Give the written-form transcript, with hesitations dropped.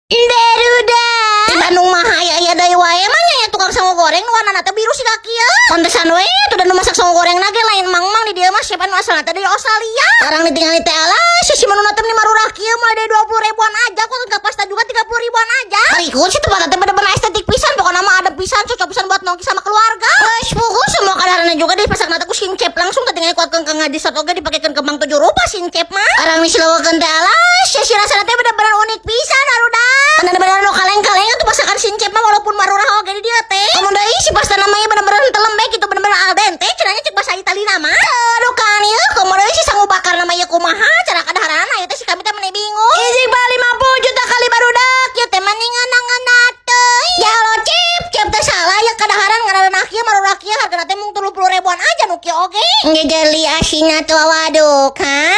Barudak. Di Bandung mah aya aya deui wae mah nya ya, tukang sangu goreng nu warnana teh biru siga kieu. Pantesan we atuh da nu masak sangu goreng na ge lain mang-mang, di dieu mah chef anu asalna teh dari Australia. Barang ditinggali teh, alah, si menuna teh meni marurah kieu, mulai dari 20 ribuan aja kok, ke pasta juga 30 ribuan aja. Berikut si tempat teh bener-bener estetik pisan, pokoknya mah ada pisan, cocok pisan buat nongki sama keluarga. Geus puguh semua kadaharana juga dipasak teh ku sincep langsung, teh tinggal kuatkeun ke ngaji satu oge dipakekeun kembang tujuh rupa sincep mah. Barang disilawakeun teh, alah, si rasana teh bener-bener unik pisan, barudak. Bener-bener nu kaleng-kaleng tuh masakan sincep mah, walaupun marurah oge di dieu teh. Komo deui si pasta namanya bener-bener henteu lembek gitu, bener-bener al dente cenah nya cek bahasa Italia mah. Aduh kan ieu, komo deui si sangu bakar namanya kumaha cara kadaharana ieu teh, si kami teh meni bingung. Izin 50 juta kali, barudak, ieu teh mani ngeunah teuing. Ya Allah, cip cip teh salah ya kadaharan ngaranna kieu marurah kieu, hargana teh mung 30 ribuan aja nu kieu oge. Ngejeli asina tuh, waduh kan.